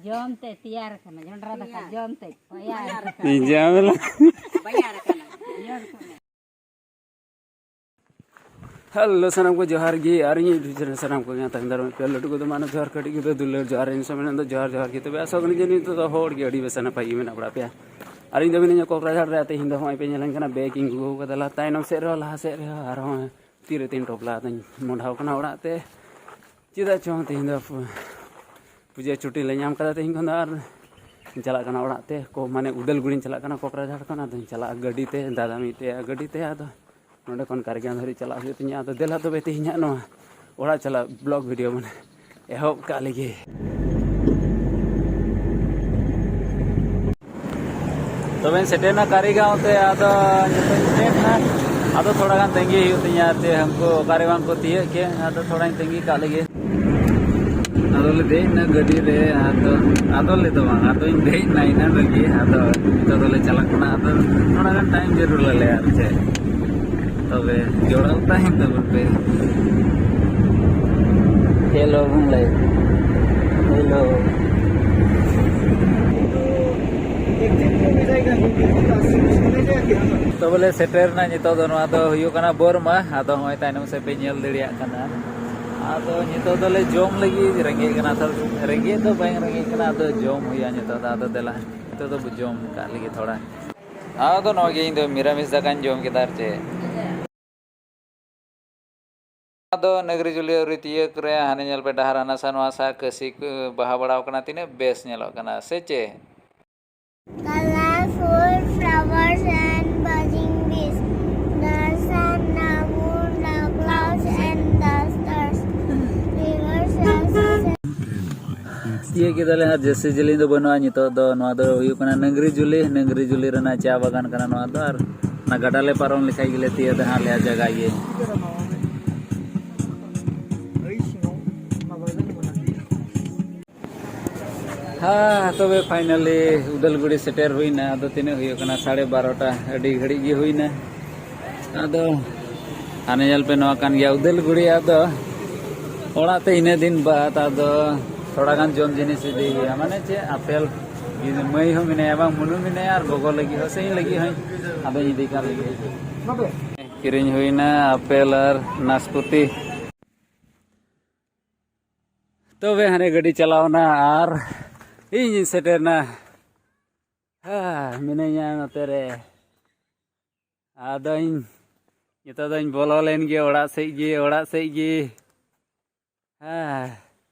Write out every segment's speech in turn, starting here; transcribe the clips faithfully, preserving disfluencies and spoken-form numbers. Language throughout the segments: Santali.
ᱡᱚᱢ ᱛᱮ ᱛᱮᱭᱟᱨ ᱠᱟᱱᱟ, ᱡᱚᱱᱰᱨᱟ ᱫᱟᱠᱟ ᱡᱚᱢ ᱛᱮ ᱛᱮᱭᱟᱨ ᱠᱟᱱᱟ᱾ ᱡᱟᱢᱮᱞᱟ᱾ ᱵᱟᱭᱟᱨ ᱠᱟᱱᱟ᱾ ᱦᱮᱞᱳ, ᱥᱟᱱᱟᱢ ᱠᱚ ᱡᱚᱦᱟᱨ ᱜᱮ᱾ ᱟᱨ ᱤᱧ YouTube ᱪᱮᱱᱮᱞ ᱥᱟᱱᱟᱢ ᱠᱚᱜᱮ ᱛᱟᱭᱚᱢ ᱫᱟᱨᱟᱢ ᱯᱮ ᱞᱟᱹᱴᱩ ᱠᱚᱫᱚ ᱢᱟᱱᱮ ᱡᱚᱦᱟᱨ, ᱠᱟᱹᱴᱤᱡ ᱠᱚᱫᱚ ᱫᱩᱞᱟᱹᱲ ᱡᱚᱦᱟᱨ᱾ ᱤᱧ ᱥᱚᱢᱚᱭ ᱫᱚ ᱡᱚᱦᱟᱨ ᱡᱚᱦᱟᱨ ᱜᱮ᱾ ᱛᱚᱵᱮ ᱟᱥᱚᱜ ᱠᱟᱹᱱᱟᱹᱧ ᱡᱮ ᱱᱤᱛᱚᱜ ᱫᱚ ᱦᱚᱲ ᱜᱮ ᱟᱹᱰᱤ ᱵᱮᱥ ᱱᱟᱯᱟᱭ ᱜᱮ ᱢᱮᱱᱟᱜ ᱵᱟᱲᱟ ᱯᱮᱭᱟ᱾ ᱟᱨ ᱤᱧ ᱫᱚ ᱢᱤᱱᱟᱹᱧᱟ ᱠᱚᱠᱨᱟᱡᱷᱟᱲ ᱨᱮ᱾ ᱛᱮᱦᱮᱧ ᱫᱚ ᱦᱚᱸᱜᱼᱚᱭ ᱯᱮ ᱧᱮᱞᱮᱧ ᱠᱟᱱᱟ, ᱵᱮᱜᱽ ᱤᱧ ᱜᱚᱜᱚ ᱠᱟᱫᱟ ᱞᱟᱦᱟ ᱛᱟᱭᱱᱚᱢ ᱥᱮᱫ ᱨᱮᱦᱚᱸ, ᱞᱟᱦᱟ ᱥᱮᱫ ᱨᱮᱦᱚᱸ᱾ ᱟᱨᱦᱚᱸ ᱛᱤᱨᱮ ᱛᱤᱧ ᱴᱚᱯᱞᱟ ᱟᱫᱚᱧ ᱢᱚᱰᱷᱟᱣ ᱠᱟᱱᱟ ᱚᱲᱟᱜ ᱛᱮ᱾ ᱪᱮᱫᱟᱜ ᱪᱚᱝ ᱛᱮᱦᱮᱧ ᱫᱚ ᱯᱩ-, ᱯᱩᱡᱟᱹ ᱪᱷᱩᱴᱤ ᱞᱮ ᱧᱟᱢ ᱠᱟᱫᱟ ᱛᱮᱦᱮᱧ ᱠᱷᱚᱱ ᱫᱚ, ᱟᱨ ᱪᱟᱞᱟᱜ ᱠᱟᱱᱟ ᱚᱲᱟᱜ ᱛᱮ᱾ ᱠᱚ ᱢᱟᱱᱮ ᱩᱫᱟᱞᱜᱩᱲᱤᱧ ᱪᱟᱞᱟᱜ ᱠᱟᱱᱟ ᱠᱚᱠᱨᱟᱡᱷᱟᱲ ᱠᱷᱚᱱ, ᱟᱫᱚᱧ ᱪᱟᱞᱟᱜᱼᱟ ᱜᱟᱹᱰᱤ ᱛᱮ, ᱫᱟᱫᱟ ᱢᱤᱫᱴᱮᱡ ᱜᱟᱹᱰᱤ ᱛᱮ᱾ ᱟᱫᱚ ᱱᱚᱸᱰᱮ ᱠᱷᱚᱱ ᱠᱟᱨᱜᱟᱸᱣ ᱫᱷᱟᱹᱨᱤᱡ ᱪᱟᱞᱟᱜ ᱦᱩᱭᱩᱜ ᱛᱤᱧᱟᱹ᱾ ᱟᱫᱚ ᱫᱮᱞᱟ ᱛᱚᱵᱮ ᱛᱮᱦᱮᱧ ᱦᱟᱸᱜ ᱱᱚᱣᱟ ᱚᱲᱟᱜ ᱪᱟᱞᱟᱜ vlog video ᱵᱚᱱ ᱮᱦᱚᱵ ᱠᱟᱜ ᱞᱮᱜᱮ᱾ ᱛᱚᱵᱮᱧ ᱥᱮᱴᱮᱨᱱᱟ ᱠᱟᱨᱤᱜᱟᱸᱣ ᱛᱮ, ᱟᱫᱚ ᱱᱤᱛᱚᱜ ᱤᱧ ᱥᱮᱴᱮᱨᱱᱟ᱾ ᱟᱫᱚ ᱛᱷᱚᱲᱟ ᱜᱟᱱ ᱛᱟᱺᱜᱤ ᱦᱩᱭᱩᱜ ᱛᱤᱧᱟᱹ, ᱟᱨ ᱪᱮᱫ ᱦᱟᱹᱱᱠᱩ ᱚᱠᱟᱨᱮ ᱵᱟᱝ ᱠᱚ ᱛᱤᱭᱟᱹᱜ ᱠᱮᱫ, ᱟᱫᱚ ᱛᱷᱚᱲᱟᱧ ᱛᱟᱺᱜᱤ ᱠᱟᱜ ᱞᱮᱜᱮ᱾ ᱟᱫᱚ ᱞᱮ ᱫᱮᱡ ᱮᱱᱟ ᱜᱟᱹᱰᱤ ᱨᱮ, ᱟᱫᱚ, ᱟᱫᱚ ᱞᱮ ᱫᱚ ᱵᱟᱝ, ᱟᱫᱚᱧ ᱫᱮᱡ ᱮᱱᱟ ᱮᱱᱟᱱ ᱨᱮᱜᱮ᱾ ᱟᱫᱚ ᱱᱤᱛᱚᱜ ᱫᱚᱞᱮ ᱪᱟᱞᱟᱜ ᱠᱟᱱᱟ, ᱟᱫᱚ ᱛᱷᱚᱲᱟ ᱜᱟᱱ time ᱡᱟᱹᱨᱩᱲ ᱟᱞᱮ, ᱟᱨ ᱪᱮᱫ᱾ ᱛᱚᱵᱮ ᱡᱚᱲᱟᱣ ᱛᱟᱦᱮᱱ ᱛᱟᱵᱚᱱ ᱯᱮ᱾ ᱦᱮᱞᱳ ᱵᱚᱱ ᱞᱟᱹᱭ, ᱦᱮᱞᱳ᱾ ᱛᱚᱵᱮ ᱞᱮ ᱥᱮᱴᱮᱨ ᱮᱱᱟ᱾ ᱱᱤᱛᱚᱜ ᱫᱚ ᱱᱚᱣᱟ ᱫᱚ ᱦᱩᱭᱩᱜ ᱠᱟᱱᱟ ᱵᱚᱨᱢᱟ᱾ ᱟᱫᱚ ᱦᱚᱸᱜᱼᱚᱭ ᱛᱟᱭᱱᱚᱢ ᱥᱮᱫ ᱯᱮ ᱧᱮᱞ ᱫᱟᱲᱮᱭᱟᱜ ᱠᱟᱱᱟ᱾ ᱟᱫᱚ ᱱᱤᱛᱚᱜ ᱫᱚᱞᱮ ᱡᱚᱢ ᱞᱟᱹᱜᱤᱫ, ᱨᱮᱸᱜᱮᱡ ᱠᱟᱱᱟ ᱛᱚ᱾ ᱨᱮᱸᱜᱮᱡ ᱫᱚ ᱵᱟᱝ ᱨᱮᱸᱜᱮᱡ ᱠᱟᱱᱟ, ᱟᱫᱚ ᱡᱚᱢ ᱦᱩᱭᱩᱜᱼᱟ ᱱᱤᱛᱚᱜ ᱫᱚ᱾ ᱟᱫᱚ ᱫᱮᱞᱟ, ᱱᱤᱛᱚᱜ ᱫᱚ ᱡᱚᱢ ᱠᱟᱜ ᱞᱟᱹᱜᱤᱫ ᱛᱷᱚᱲᱟ᱾ ᱟᱫᱚ ᱱᱚᱣᱟ ᱜᱮ ᱤᱧ ᱫᱚ ᱢᱤᱨᱟᱢᱤᱥ ᱫᱟᱠᱟᱧ ᱡᱚᱢ ᱠᱮᱫᱟ, ᱟᱨ ᱪᱮᱫ᱾ ᱟᱫᱚ ᱱᱟᱜᱽᱨᱤ ᱡᱩᱞᱤ ᱟᱹᱣᱨᱤ ᱛᱤᱭᱟᱹᱜ ᱨᱮ ᱦᱟᱱᱮ ᱧᱮᱞ ᱯᱮ, ᱰᱟᱦᱟᱨ ᱦᱟᱱᱟ ᱥᱟ ᱱᱚᱣᱟ ᱥᱟ ᱠᱟᱹᱥᱤ ᱠᱚ ᱵᱟᱦᱟ ᱵᱟᱲᱟᱣ ᱠᱟᱱᱟ, ᱛᱤᱱᱟᱹᱜ ᱵᱮᱥ ᱧᱮᱞᱚᱜ ᱠᱟᱱᱟ, ᱥᱮ ᱪᱮ? Colorful flowers and buzzing bees. The sun, the moon, the clouds and the stars. Rivers are ᱛᱤᱭᱟᱹᱜ ᱠᱮᱫᱟᱞᱮ ᱦᱟᱸᱜ, ᱡᱟᱹᱥᱛᱤ ᱡᱤᱞᱤᱧ ᱫᱚ ᱵᱟᱹᱱᱩᱜᱼᱟ᱾ ᱱᱤᱛᱚᱜ ᱫᱚ ᱱᱚᱣᱟ ᱫᱚ ᱦᱩᱭᱩᱜ ᱠᱟᱱᱟ ᱱᱟᱹᱝᱨᱤ ᱡᱩᱞᱤ, ᱱᱟᱹᱝᱨᱤ ᱡᱩᱞᱤ ᱨᱮᱱᱟᱜ ᱪᱟ ᱵᱟᱜᱟᱱ ᱠᱟᱱᱟ ᱱᱚᱣᱟ ᱫᱚ᱾ ᱟᱨ ᱚᱱᱟ ᱜᱟᱰᱟ ᱞᱮ ᱯᱟᱨᱚᱢ ᱞᱮᱠᱷᱟᱡ ᱜᱮᱞᱮ ᱛᱤᱭᱟᱹᱜᱟ ᱦᱟᱸᱜ ᱟᱞᱮᱭᱟᱜ ᱡᱟᱭᱜᱟ ᱜᱮ᱾ ᱦᱮᱸ, ᱛᱚᱵᱮ finally ᱩᱫᱟᱞᱜᱩᱲᱤ ᱥᱮᱴᱮᱨ ᱦᱩᱭᱱᱟ᱾ ᱟᱫᱚ ᱛᱤᱱᱟᱹᱜ ᱦᱩᱭᱩᱜ ᱠᱟᱱᱟ? ᱥᱟᱲᱮ ᱵᱟᱨᱚᱴᱟ, ᱟᱹᱰᱤ ᱜᱷᱟᱹᱲᱤᱡ ᱜᱮ ᱦᱩᱭᱱᱟ᱾ ᱟᱫᱚ ᱦᱟᱱᱮ ᱧᱮᱞ ᱯᱮ, ᱱᱚᱣᱟ ᱠᱟᱱ ᱜᱮᱭᱟ ᱩᱫᱟᱞᱜᱩᱲᱤ᱾ ᱟᱫᱚ ᱚᱲᱟᱜ ᱛᱮ ᱤᱱᱟᱹ ᱫᱤᱱ ᱵᱟᱫ ᱟᱫᱚ ᱛᱷᱚᱲᱟ ᱜᱟᱱ ᱡᱚᱢ ᱡᱤᱱᱤᱥ ᱤᱫᱤ ᱦᱩᱭᱩᱜᱼᱟ, ᱢᱟᱱᱮ ᱪᱮᱫ, ᱟᱯᱮᱞ, ᱤᱧ ᱢᱟᱹᱭ ᱦᱚᱸ ᱢᱮᱱᱟᱭᱟ, ᱵᱟᱝ ᱢᱩᱱᱩ ᱢᱮᱱᱟᱭᱟ, ᱟᱨ ᱜᱚᱜᱚ ᱞᱟᱹᱜᱤᱫ ᱦᱚᱸ ᱥᱮ ᱤᱧ ᱞᱟᱹᱜᱤᱫ ᱦᱚᱸ ᱟᱫᱚᱧ ᱤᱫᱤ ᱠᱟᱜ ᱞᱟᱹᱜᱤᱫ᱾ ᱠᱤᱨᱤᱧ ᱦᱩᱭᱱᱟ ᱟᱯᱮᱞ ᱟᱨ ᱱᱟᱥᱯᱟᱛᱤ᱾ ᱛᱚᱵᱮ ᱦᱟᱱᱮ ᱜᱟᱹᱰᱤ ᱪᱟᱞᱟᱣᱱᱟ ᱟᱨ ᱤᱧ ᱥᱮᱴᱮᱨᱱᱟ᱾ ᱦᱮᱸ, ᱢᱤᱱᱟᱹᱧᱟ ᱱᱚᱛᱮ ᱨᱮ᱾ ᱟᱫᱚᱧ, ᱱᱤᱛᱚᱜ ᱫᱚᱧ ᱵᱚᱞᱚ ᱞᱮᱱ ᱜᱮ ᱚᱲᱟᱜ ᱥᱮᱫ ᱜᱮ, ᱚᱲᱟᱜ ᱥᱮᱫ ᱜᱮ᱾ ᱦᱮᱸ,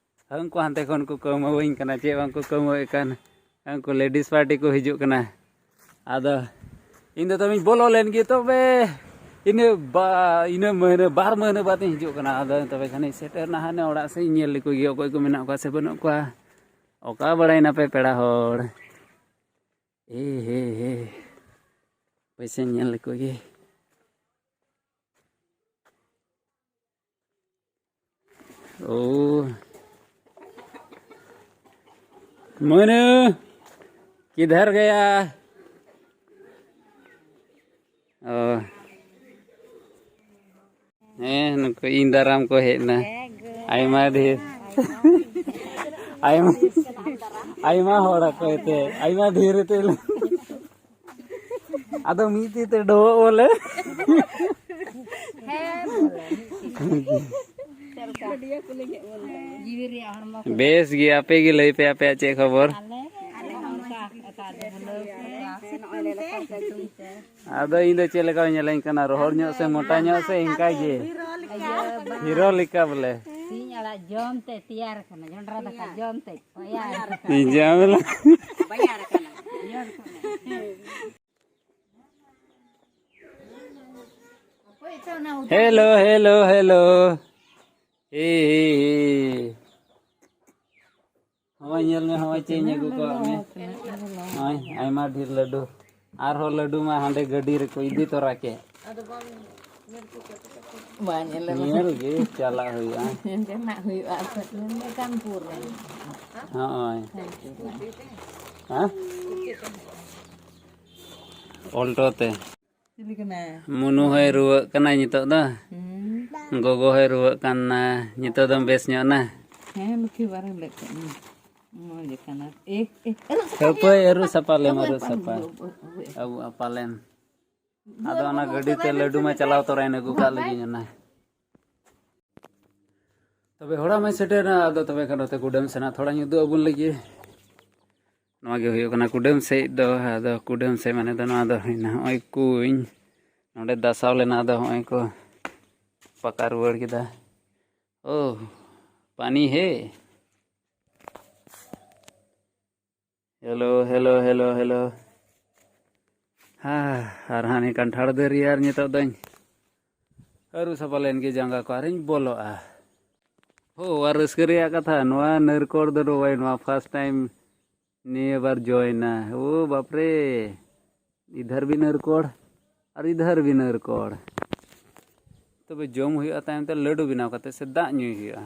ᱩᱱᱠᱩ ᱦᱟᱱᱛᱮ ᱠᱷᱚᱱ ᱠᱚ ᱠᱟᱹᱣᱢᱟᱹᱣᱟᱹᱧ ᱠᱟᱱᱟ, ᱪᱮᱫ ᱵᱟᱝ ᱠᱚ ᱠᱟᱹᱣᱢᱟᱹᱣᱮᱫ ᱠᱟᱱ, ᱩᱱᱠᱩ ᱞᱮᱰᱤᱥ ᱯᱟᱨᱴᱤ ᱠᱚ ᱦᱤᱡᱩᱜ ᱠᱟᱱᱟ᱾ ᱟᱫᱚ ᱤᱧ ᱫᱚ ᱛᱚᱵᱮᱧ ᱵᱚᱞᱚ ᱞᱮᱱ ᱜᱮ, ᱛᱚᱵᱮ ᱤᱱᱟᱹ ᱵᱟ-, ᱤᱱᱟᱹ ᱢᱟᱹᱦᱱᱟᱹ, ᱵᱟᱨ ᱢᱟᱹᱦᱱᱟᱹ ᱵᱟᱫ ᱤᱧ ᱦᱤᱡᱩᱜ ᱠᱟᱱᱟ᱾ ᱟᱫᱚ ᱛᱚᱵᱮ ᱠᱷᱟᱱᱤᱧ ᱥᱮᱴᱮᱨ ᱱᱟ ᱦᱟᱱᱮ ᱚᱲᱟᱜ ᱥᱮᱫ, ᱤᱧ ᱧᱮᱞ ᱞᱮᱠᱚ ᱜᱮ ᱚᱠᱚᱭ ᱠᱚ ᱢᱮᱱᱟᱜ ᱠᱚᱣᱟ ᱥᱮ ᱵᱟᱹᱱᱩᱜ ᱠᱚᱣᱟ᱾ ᱚᱠᱟ ᱵᱟᱲᱟᱭ ᱱᱟᱯᱮ ᱯᱮᱲᱟ ᱦᱚᱲ? ᱮ ᱦᱮ ᱦᱮ, ᱯᱚᱭᱥᱟᱧ ᱧᱮᱞ ᱞᱮᱠᱚ ᱜᱮ᱾ ओ, मोनू, किधर गया? ओ, ᱦᱮᱸ, ᱱᱩᱠᱩ ᱤᱧ ᱫᱟᱨᱟᱢ ᱠᱚ ᱦᱮᱡ ᱮᱱᱟ᱾ ᱟᱭᱢᱟ ᱰᱷᱮᱨ᱾ ᱟᱭᱢᱟ, ᱟᱭᱢᱟ ᱦᱚᱲ ᱟᱠᱚ ᱮᱱᱛᱮ, ᱟᱭᱢᱟ ᱰᱷᱮᱨ ᱮᱱᱛᱮ᱾ ᱟᱫᱚ ᱢᱤᱫ ᱛᱤ ᱛᱮ ᱰᱚᱵᱚᱜ ᱵᱚᱞᱮ᱾ ᱦᱮᱸ, ᱵᱚᱞᱮ, ᱢᱤᱫ ᱛᱤ ᱛᱮ᱾ ᱪᱮᱫ ᱞᱮᱠᱟ? ᱡᱤᱣᱤ ᱨᱮᱭᱟᱜ ᱦᱚᱲᱢᱚ ᱠᱚ᱾ ᱵᱮᱥ ᱜᱮ, ᱟᱯᱮ ᱜᱮ ᱞᱟᱹᱭ ᱯᱮ, ᱟᱯᱮᱭᱟᱜ ᱪᱮᱫ ᱠᱷᱚᱵᱚᱨ? ᱟᱞᱮ, ᱟᱞᱮ ᱦᱚᱸ ᱚᱱᱠᱟ, ᱚᱠᱟ ᱫᱚ ᱵᱷᱩᱞᱟᱹᱣ ᱠᱚ᱾ ᱟᱫᱚ ᱤᱧ ᱫᱚ ᱪᱮᱫ ᱞᱮᱠᱟᱧ ᱧᱮᱞᱟᱹᱧ ᱠᱟᱱᱟ, ᱨᱚᱦᱚᱲ ᱧᱚᱜ ᱥᱮ ᱢᱚᱴᱟ ᱧᱚᱜ ᱥᱮ ᱤᱱᱠᱟ ᱜᱮ? ᱤᱭᱟᱹ, ᱵᱟ-, ᱦᱤᱨᱳ ᱞᱮᱠᱟ ᱵᱚᱞᱮ᱾ ᱥᱤᱧ ᱟᱲᱟᱜ ᱡᱚᱢ ᱛᱮ ᱛᱮᱭᱟᱨ ᱟᱠᱟᱱᱟ, ᱡᱚᱱᱰᱨᱟ ᱫᱟᱠᱟ ᱡᱚᱢ ᱛᱮ ᱛᱮᱭᱟᱨ ᱟᱠᱟᱱᱟ᱾ ᱡᱟᱢᱮᱞᱟ᱾ ᱵᱟᱭᱟᱨ ᱟᱠᱟᱱᱟ᱾ Hello, hello, hello. ᱦᱮ, ᱦᱮ, ᱦᱮ᱾ ᱦᱚᱸᱜᱼᱚᱭ ᱧᱮᱞ ᱢᱮ, ᱦᱚᱸᱜᱼᱚᱭ ᱪᱮᱫ ᱤᱧ ᱟᱹᱜᱩ ᱠᱟᱜ ᱢᱮ᱾ ᱦᱚᱸᱜᱼᱚᱭ ᱟᱭᱢᱟ ᱰᱷᱮᱨ ᱞᱟᱹᱰᱩ᱾ ᱟᱨᱦᱚᱸ ᱞᱟᱹᱰᱩ ᱢᱟ ᱦᱟᱸᱰᱮ ᱜᱟᱹᱰᱤ ᱨᱮᱠᱚ ᱤᱫᱤ ᱛᱚᱨᱟ ᱠᱮᱫ᱾ ᱵᱟᱝ ᱧᱮᱞ ᱧᱮᱞ ᱜᱮ ᱪᱟᱞᱟᱜ ᱦᱩᱭᱩᱜᱼᱟ᱾ ᱧᱮᱞ ᱦᱩᱭᱩᱜᱼᱟ, ᱱᱚᱰᱮ ᱠᱟᱱᱯᱩᱨ ᱨᱮ᱾ ᱦᱚᱸᱜᱼᱚᱭ᱾ ᱦᱮᱸ᱾ ᱚᱞᱴᱳ ᱛᱮ᱾ ᱪᱤᱞᱤ ᱠᱟᱱᱟᱭ? ᱢᱩᱱᱩ ᱦᱚᱸᱭ ᱨᱩᱣᱟᱹᱜ ᱠᱟᱱᱟᱭ ᱱᱤᱛᱚᱜ ᱫᱚ᱾ ᱦᱩᱸ᱾ ᱜᱚᱜᱚ ᱦᱚᱸᱭ ᱨᱩᱣᱟᱹᱜ ᱠᱟᱱᱟ᱾ ᱱᱤᱛᱚᱜ ᱫᱚᱢ ᱵᱮᱥ ᱧᱚᱜ ᱮᱱᱟ? ᱦᱮᱸ, ᱞᱩᱠᱷᱤ ᱵᱟᱨᱮ ᱞᱮᱫ ᱠᱚ᱾ ᱢᱚᱡᱽ ᱟᱠᱟᱱᱟ᱾ ᱮ, ᱮ, ᱟᱹᱨᱩᱵ ᱥᱟᱯᱷᱟ ᱦᱟᱹᱯᱟᱹᱭ, ᱞᱮ᱾ ᱟᱹᱨᱩᱵ ᱥᱟᱯᱷᱟ ᱞᱮᱢ, ᱟᱹᱵᱩ, ᱟᱹᱨᱩᱵ ᱟᱹᱵᱩ, ᱥᱟᱯᱷᱟ᱾ ᱟᱹᱵᱩ, ᱟᱹᱵᱩ, ᱟᱹᱵᱩ᱾ ᱟᱹᱵᱩ ᱟᱯᱟᱞᱮᱱ᱾ ᱟᱫᱚ ᱚᱱᱟ ᱜᱟᱹᱰᱤ ᱛᱮ ᱞᱟᱹᱰᱩ ᱢᱟ ᱪᱟᱞᱟᱣ ᱛᱚᱨᱟᱭᱮᱱ, ᱟᱹᱜᱩ ᱠᱟᱜ ᱞᱟᱹᱜᱤᱫ ᱚᱱᱟ᱾ ᱛᱚᱵᱮ ᱦᱚᱲᱟᱜ ᱢᱟᱧ ᱥᱮᱴᱮᱨᱱᱟ, ᱟᱫᱚ ᱛᱚᱵᱮ ᱠᱷᱟᱱ ᱱᱚᱛᱮ ᱠᱩᱰᱟᱹᱢ ᱥᱮᱱᱟᱜ ᱛᱷᱚᱲᱟᱧ ᱩᱫᱩᱜ ᱟᱵᱚᱱ ᱞᱟᱹᱜᱤᱫ᱾ ᱱᱚᱣᱟ ᱜᱮ ᱦᱩᱭᱩᱜ ᱠᱟᱱᱟ ᱠᱩᱰᱟᱹᱢ ᱥᱮᱫ ᱫᱚ᱾ ᱟᱫᱚ ᱠᱩᱰᱟᱹᱢ ᱥᱮᱫ ᱢᱟᱱᱮ ᱫᱚ ᱱᱚᱣᱟ ᱫᱚ ᱦᱩᱭᱱᱟ ᱱᱚᱜᱼᱚᱭ ᱠᱩᱧ᱾ ᱱᱚᱸᱰᱮ ᱫᱟᱥᱟᱣ ᱞᱮᱱᱟ, ᱟᱫᱚ ᱦᱚᱸᱜᱼᱚᱭ ᱠᱚ ᱯᱟᱠᱟ ᱨᱩᱣᱟᱹᱲ ᱠᱮᱫᱟ᱾ ᱳ, ᱯᱟᱱᱤ ᱦᱮ᱾ Hello, hello, hello, hello. ᱦᱟ, ᱟᱨ ᱦᱟᱱᱮ ᱠᱟᱱᱴᱷᱟᱲ ᱫᱟᱨᱮ ᱟᱨ ᱱᱤᱛᱚᱜ ᱫᱚᱧ ᱟᱹᱨᱩ ᱥᱟᱯᱷᱟ ᱞᱮᱱ ᱜᱮ ᱡᱟᱸᱜᱟ ᱠᱚ ᱟᱨᱤᱧ ᱵᱚᱞᱚᱜᱼᱟ᱾ ᱦᱳ, ᱟᱨ ᱨᱟᱹᱥᱠᱟᱹ ᱨᱮᱭᱟᱜ ᱠᱟᱛᱷᱟ, ᱱᱚᱣᱟ ᱱᱟᱹᱨᱠᱚᱲ ᱫᱚ ᱱᱚᱜᱼᱚᱭ ᱱᱚᱣᱟ first time ᱱᱤᱭᱟᱹ ᱵᱟᱨ join ᱱᱟ᱾ ᱳ ᱵᱟᱯᱨᱮ, ᱤᱫᱷᱟᱨ ᱵᱷᱤ ᱱᱟᱹᱨᱠᱚᱲ ᱟᱨ ᱤᱫᱷᱟᱨ ᱵᱷᱤ ᱱᱟᱹᱨᱠᱚᱲ᱾ ᱛᱚᱵᱮ ᱡᱚᱢ ᱦᱩᱭᱩᱜᱼᱟ ᱛᱟᱭᱚᱢ ᱛᱮ ᱞᱟᱹᱰᱩ ᱵᱮᱱᱟᱣ ᱠᱟᱛᱮ ᱥᱮ ᱫᱟᱜ ᱧᱩᱭ ᱦᱩᱭᱩᱜᱼᱟ᱾